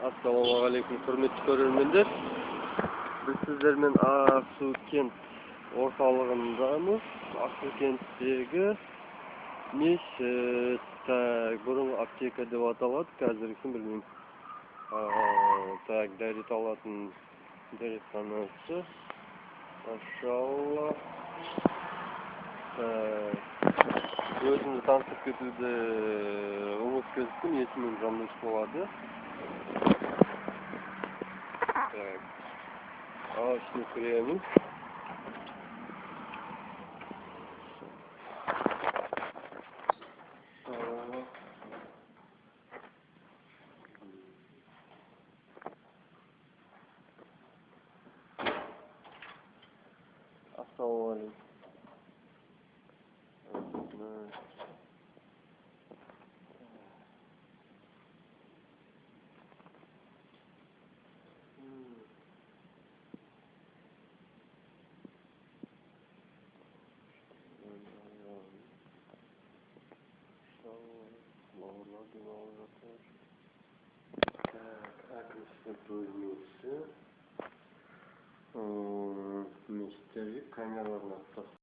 Ассалаумағалейкум, құрметті көрермендер. Біз сіздермен Ақсукент орталығындамыз. Ақсукенттегі мешіт. Так, бұрын аптека деп аталады, қазіргісін білмеймін. Так, дәрет алатын дәретханасы. Машалла. Так, өзімді таныстырып кетуді ұмытып кетіппін. Есімім Жандос болады. Так, ал ішіне кіремін. Ассалаумағалейкум. Бауырлар демалып жатыр. Так, әкімшілік бөлмесі. Мешіттерге камералар орнатып.